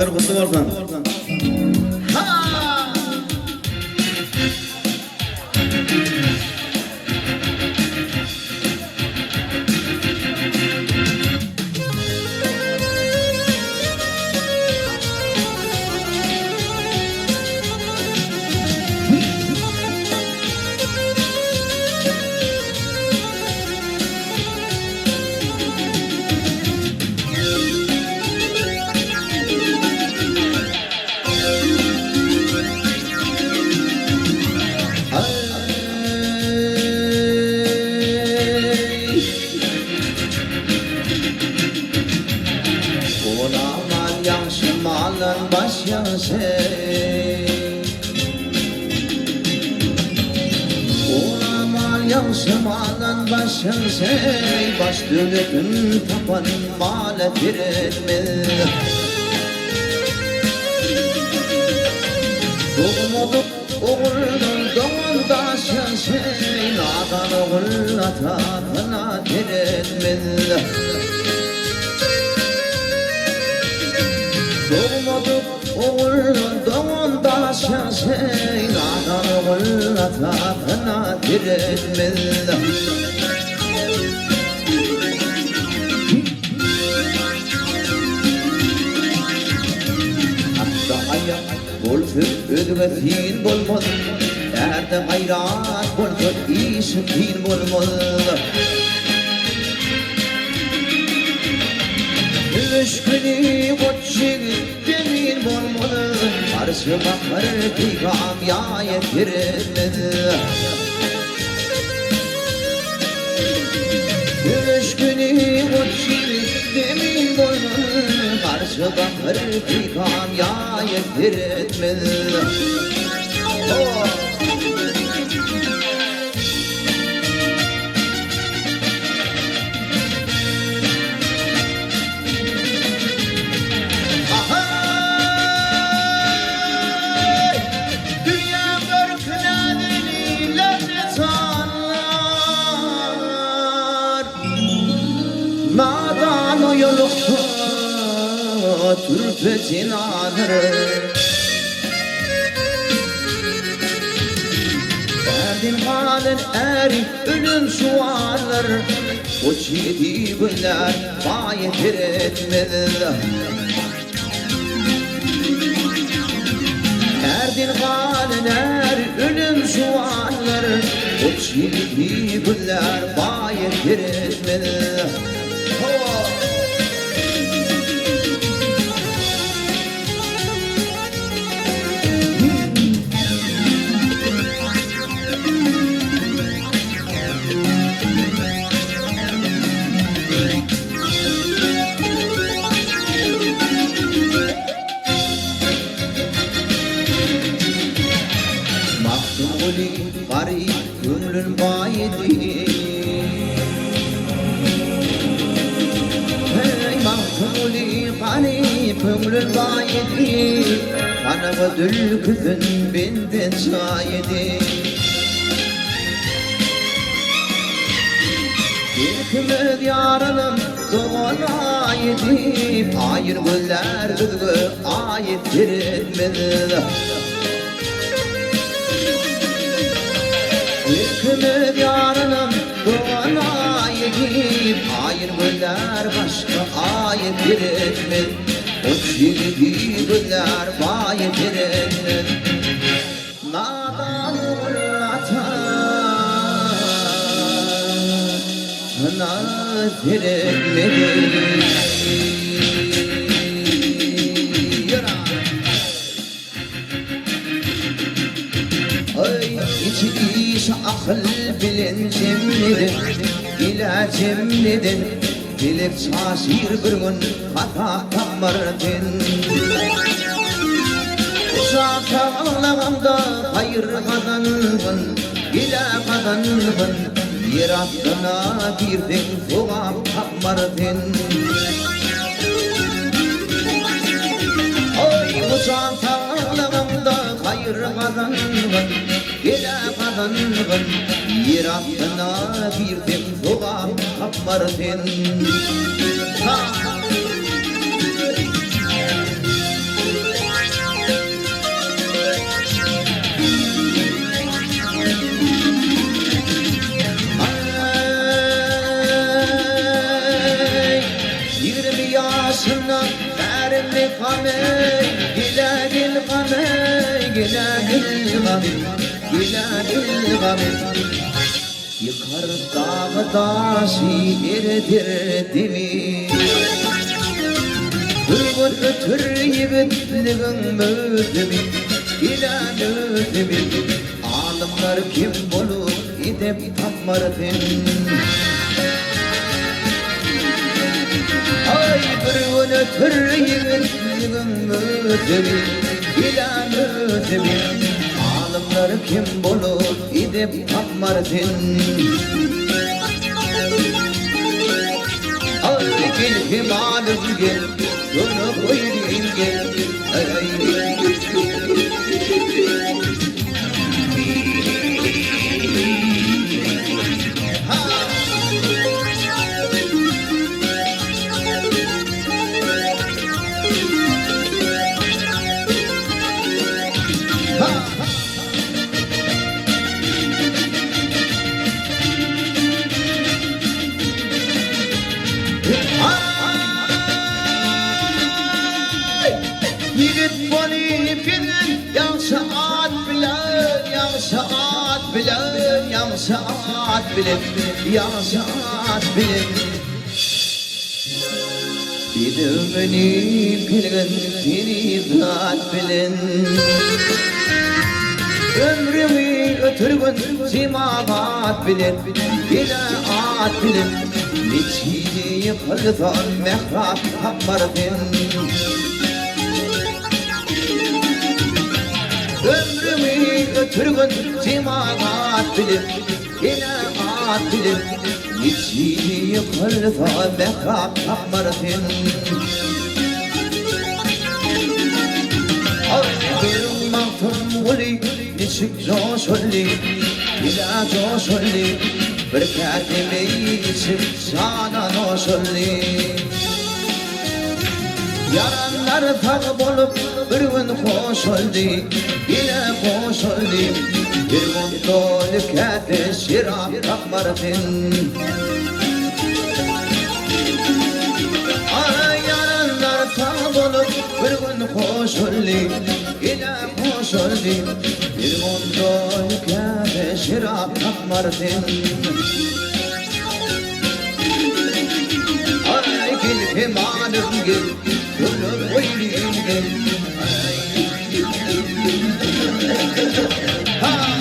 Gutly bolsun. Ha! Olaman ýagşy maldan baş ýagşy. Olaman ýagşy maldan baş ýagşy. Baş döwletin tapan mala seretmez. Dogmadyk oguldan dogan daş ýagşy. Nadan ogul atasyna seretmez. Dogmadyk oguldan dogan daş ýagşy. Nadan ogul atasyna seretmez. Atda aýak bolsa özge syn bolmaz, Ärde gaýrat bolsa işi kyn bolmaz. Söweş güni goç ýigit zemin bolmaz, Garşy bakar peýkam ýaýa seretmez. Söweş güni goç ýigit zemin bolmaz, Garşy bakar peýkam ýaýa seretmez. Ahaý! Dünýäň örküne deliler Janlar Nadan oýalykda türpe jenadyr. Ärden galan äri ölüm juwanlar, Goç ýigidi günler baýa seretmez. Ärden galan är ölüm juwanlar, Goç ýigidi güller baýa seretmez. Hawa! Magtymguly garyp köňlün baý idi. Heý, Magtymguly garyp köňlün baý idi. Ganaga dülküsin benden jaý idi. Ilkimiz ýaranam dogan aýy diýip, Aýyn gözlär bizge aýy seretmez. Ilkimiz ýaranam dogan aýy diýip, Aýyn gözlär başga aýy seretmez. Goç ýigidi gözlär baýy seretmez. Nadan ogul ata Na seretmedi. Aý, içi iş akyl bilen jemleden, Ila jemleden, Pelek çaşyr bir gün hata tapmar sen. Uşak saglaganda haýyr gazangyn, Bela gazangyn, Ýer astyna girseň sogap tapmar sen. Aý, uşak saglaganda haýyr gazangyn, Bela gazangyn, Ýer astyna girseň sogap tapmar sen. Ha! gam-eý, gel-ä gel gam-eý, gel-ä gel gam-eý, gel-ä gel gam-eý. Ýykar dagy daşy ereder demi. Bir gün öter ýigitligiň möwsümi, gel-ä möwsümi. Alymlar kim bolup edep tapmar sen. Aý bir gün öter ýigitligiň möwsümi, gel-ä möwsümi. Alymlar kim bolup edep tapmar sen. Aý gel kemalym gel, köne goýlym gel. Ýigit bolup ýüzün ýagşy at bilen, ýagşy at bilen, ýagşy at bilen, ýagşy at bilen. Bedew münüp gelgin perizat bilen. Ömrüňi ötürgin jemagat bilen, ýene at bilen. Metjide ýykylsaň mährap tapmar sen. Ömrüňi ötürgin jemagat bilen, ene at bilen. Metjide ýykylsaň mährap tapmar sen. Aý, görüň Magtymguly niçik joşuldy, Ýene joşuldy, bir käse meý içip jana noşuldy. Ýaranlar sag bolup bir gün hoşaldy, Ýene hoşaldy, bir gün doly käse şerap tapmar sen. Aý, ýaranlar sag bolup bir gün hoşaldy, Ýene hoşaldy, bir gün doly käse şerap tapmar sen. Aý gel kemalym gel, köne goýlym gel. Ha!